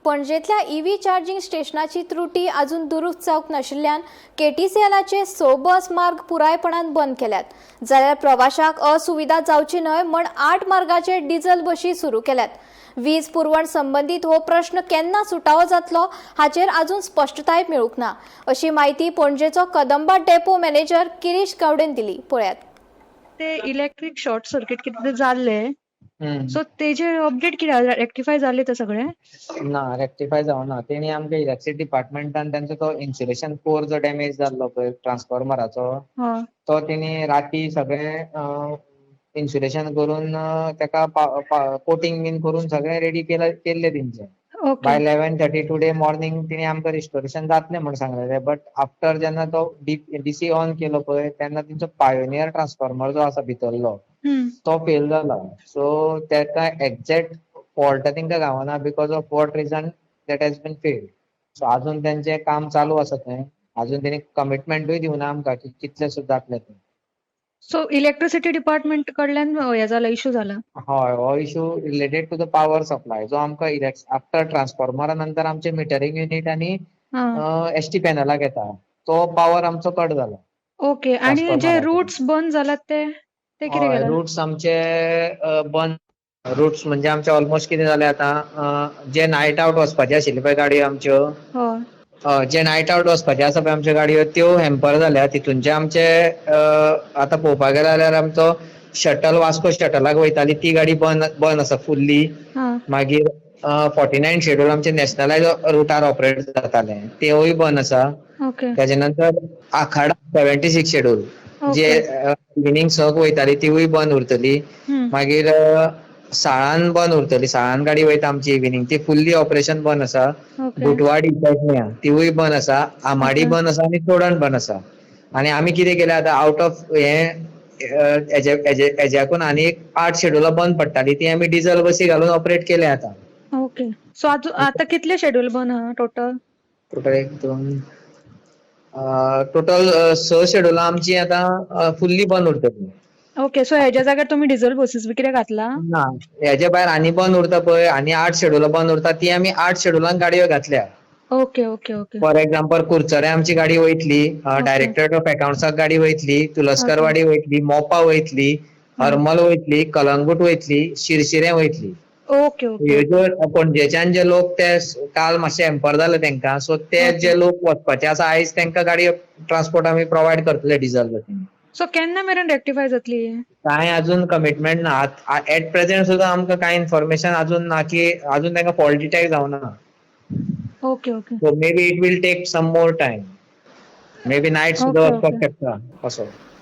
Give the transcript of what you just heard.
पणजेंतल्या EV charging स्टेशनाची त्रुटी अजून दुरुस्त जावंक नाशिल्ल्यान केटीसीएलाचे स बस मार्ग पुरायपणान बंद केल्यात. जाल्यार प्रवाशांक असुविधा जावची न्हय म्हण 8 मार्गाचे डिझल बशी सुरू केल्यात. वीज पुरवण संबंदीत हो प्रश्न केन्ना सुटावो जातलो हाचेर अजून स्पश्टताय मेळूंक ना, अशी म्हायती पणजेचो कदंबा डेपो मॅनेजर किरीश गावडेन दिली. पळयात. ते इलेक्ट्रीक शॉर्ट सर्किट कितें ते जाल्ले, हम्म. सो तेजे अपडेट कितें, रेक्टिफाय जाले ते सगळे? ना, रेक्टिफाय जावना. तेणी आमकां इलेक्ट्रिसिटी डिपार्टमेंटान तेंचो तो इन्सुलेशन कोर जो डॅमेज जाल्लो पळय ट्रान्सफॉर्मराचो, तो तेणी राती सगळें इन्सुलेशन करून, तेका कोटींग बीन करून सगळें रेडी केलें केल्लें तेंचें. By 11:30 today morning तेणी आमकां रिस्टोरेशन जातलें म्हूण सांगलेलें. बट आफ्टर जेन्ना तो डीसी ऑन केलो पळय, तेन्ना तेंचो पायोनियर ट्रान्सफॉर्मर जो आसा भितरलो, तो फेल जाला. सो तेका एग्जॅक्ट फॉल्ट तेंकां गावना, because of what reason that has been failed. So अजून तेंचें काम चालू आसा थंय. अजून तेणी कमिटमेंटूय दिवना आमकां की कितले सुद्दां जातलें तें. सो इलेक्ट्रिसिटी डिपार्टमेंट कडल्यान हे जाला, इशू जाला? हय, हो issue related to the power supply जो आमकां आफ्टर ट्रान्सफॉर्मरा नंतर आमचे मिटरींग युनीट आनी एसटी पॅनलाक येता, तो पावर आमचो कट जाला. ओके, आणि जे ट्रान्सफॉर्मराचेर. रूट्स बंद जाल्यात ते ते कितें हय. केलां? रूट्स आमचे बंद रूट्स म्हणजे आमचे ऑलमोस्ट कितें जालें आतां, जे नायट आवट वचपाचे आशिल्ले पळय गाडयो आमच्यो, जे नायट आवट वचपाचे आसा पळय आमच्यो गाडयो, त्यो हॅम्पर जाल्या. तितूनचे आमचे आतां पळोवपाक गेले जाल्यार आमचो शटल वास्को शटलाक वयताली ती गाडी बंद बंद आसा फुल्ली. मागीर 49 शेड्यूल आमचे नॅशनलायज रुटार ऑपरेट जाताले, तेवूय बंद आसा. तेजे नंतर आखाडा 76 शेड्यूल जे इव्हिनींग 6क वयताली, तिवूय बंद उरतली. मागीर साळान बंद उरतली. साळान गाडी वयता आमची इव्हिनींग, ती फुल्ली ऑपरेशन बंद आसा. बुटवाडी पेडण्या तिवूय बंद आसा. आमाडी बंद आसा आनी चोडण बंद आसा. आनी आमी कितें केलें आतां, आवट ऑफ हे हेज्याकून आनी एक 8 शेड्युलां बंद पडटाली, ती आमी डिझल बसी घालून ऑपरेट केले आतां. ओके, सो आतां कितले शेड्यूल बंद आहा टोटल? टोटल एक, दोन, टोटल स शेड्युलां आमची आतां फुल्ली बंद उरतली. ओके, सो हेज्या जाग्यार तुमी डिझल बसीस बी कितें घातला? ना, हेजे भायर आनी बंद उरता पळय, आनी 8 शेड्युलां बंद उरता, ती आमी 8 शेड्युलांक गाडयो घातल्या. Okay okay okay for example, कुरचरे आमची गाडी वयतली, डायरेक्टरेट ऑफ अकाउंट्साक गाडी वयतली, तुलस्करवाडी वयतली, मोपा वयतली, हरमल वयतली, कलंगूट वयतली, शिरशिरें वयतली. ओके ओके ह्यो ज्यो पणजेच्यान जे लोक ते काल मातशे हॅम्पर जाले तेंकां, सो ते जे लोक वचपाचे आसा आयज, तेंकां गाडी ट्रान्सपोर्ट आमी प्रोवायड करतले डिझल बसीन. सो केन्ना मेरेन रेक्टिफाय जातली? कांय अजून कमिटमेंट ना. एट प्रेझेंट सुद्दां आमकां कांय इन्फॉर्मेशन अजून ना की अजून तांकां फॉल्ट डिटेक्ट जावना. Okay okay So maybe it will take some more time, maybe night सुद्दां वचपाक शकता असो.